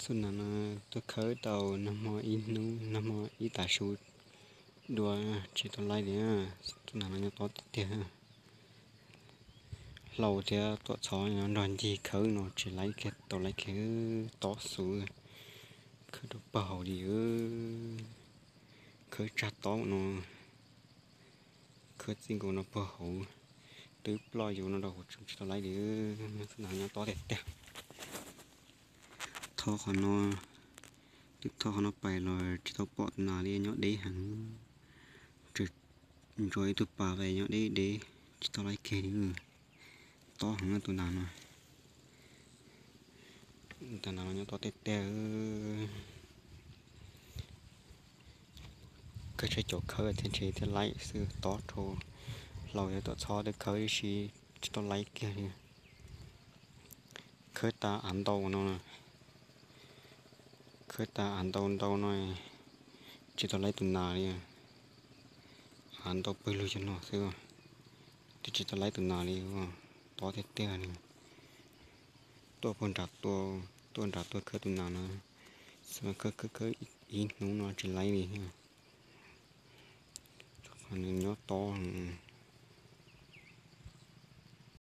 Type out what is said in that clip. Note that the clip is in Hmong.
Txoj nam no tuaj khawb tau nag hmo ib hnub, nag hmo ib tag su dua tsis tau laib li. Txoj nam no nyob tob tiag tiag. Hlau thiab Tuam Txhob nyob nrog ncig khawb no tsis laib kiag tau laib kiag, tob xwb. Khawb rau pawg hauv li, khawb tsag tob no, khawb txij nkaus no pawg hauv, twb ploj yus no rau hauv tseem tsis tau laib li. Txoj nam nyob tob tiag tiag. Thov qhov no, twb thov qhov no pais los tsis tau pom tus nas li, nyob deb heev. Tseem ntsuas ib tug pas pais nyob deb deb tsis tau laib kiag li. Tob heev tus nas no. Tus nas no nyob tob tiag tiag. Khawb tshaib caum khawb thiaj ntshe thiaj laib xwb, tob dhau. Hlau thiab Tuam Txhob twb khawb ib si tsis tau laib kiag li. Khawb tas av ntau no, khawb tas av ntau ntau no tsis tau laib tus nas li. Av ntau pawg lug cov no xwb, twb tsis tau laib tus nas li. Tob tiag tiag li. Tuaj puag nram, tuaj nram tuaj khawb tus nas no, xwb khawb khawb khawb ib hnub no tsis laib li. Qhov nws nyob tob,